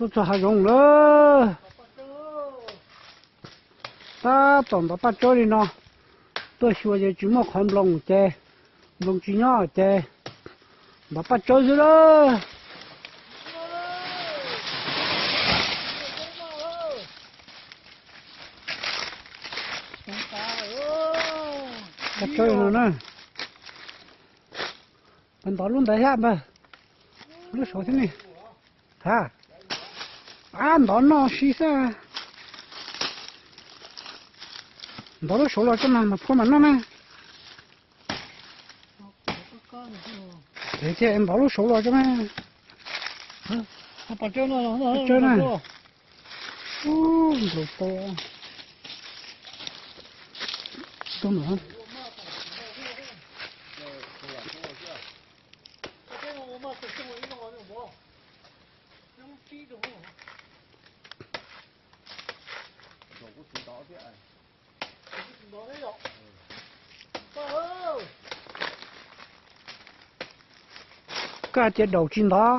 Tuaj txog hav zoov lawm. Tab tom ntov paj tsawb li no, tuaj xyuas ces tsis muaj qhov nploos ces, nploos tsis nyob ces, ntov paj tsawb xwb lawm. Paj tsawb no na. Ntov lub ntawd thiab npawg, lub saud thiab ne. Ha, ab, ntov noj si xwb. Ntov lub saud los tso mas, mas phua mam noj na. Thiab ntov lub saud los tso mas. Paj tsawb na. Ub, nplaum tau. Tuaj mas. Koj hais tias daum tsis ntov,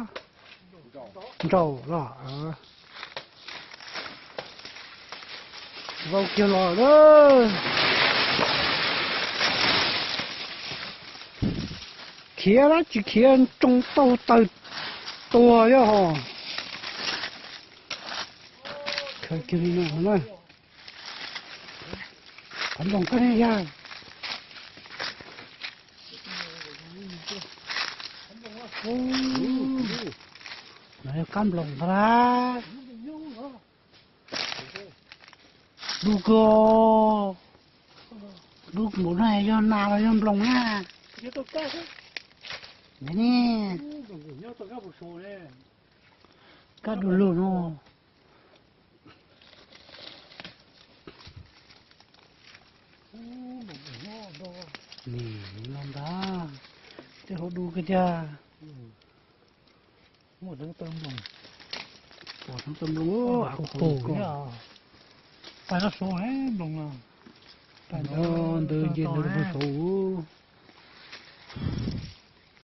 ntsaum los. Vau kiag los lawm. Khiav dab tsi khiav, tsoo taug taws tuag yog ho. Khaws kiag li no na. Qhov nploos koj ne yog. Ub, no yog kab nploos ntag lauj. Dub kawg. Dub npaum no yog nas los yog nploos na? Ne, kab du lug no. Nim no ntag, tej hauv du kiag tiag. Pais lub saud nploos no, ntawd nce ntawd lub saud.